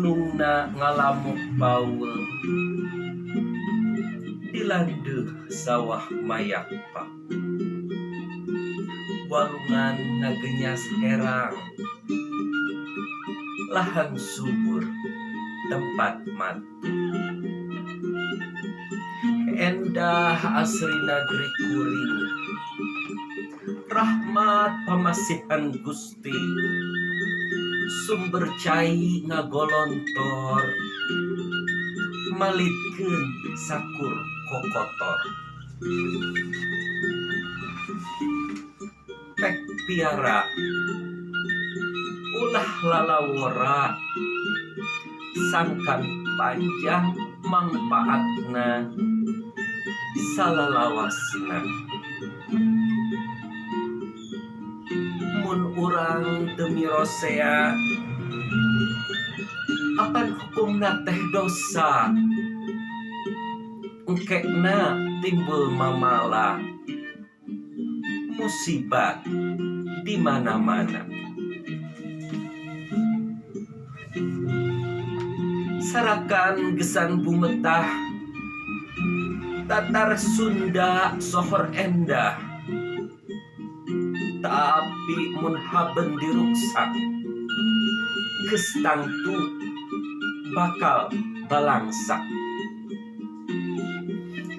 Gunungna ngalamuk paul di landeuh sawah mayakpak. Walungan ngagenyas herang lahan subur tempat matu. Endah asri nagri kuring rahmat pamasihan Gusti sumber cai ngagolontor malitkeun sakur kokotor. Pek piara ulah lalawora sangkan panjang mangpaatna salalawasna. Mun urang teu mirosea apan hukumna teh dosa engkena timbul mamala musibat di mana-mana. Sarakan gesan bumetah tatar Sunda sohor endah tapi mun haben diruksak geus tangtu bakal balangsak.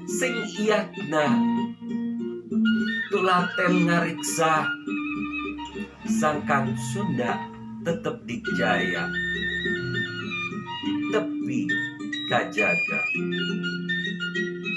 Sing iyatna tulaten ngariksa sangkan Sunda tetep dijaya tepi kajaga.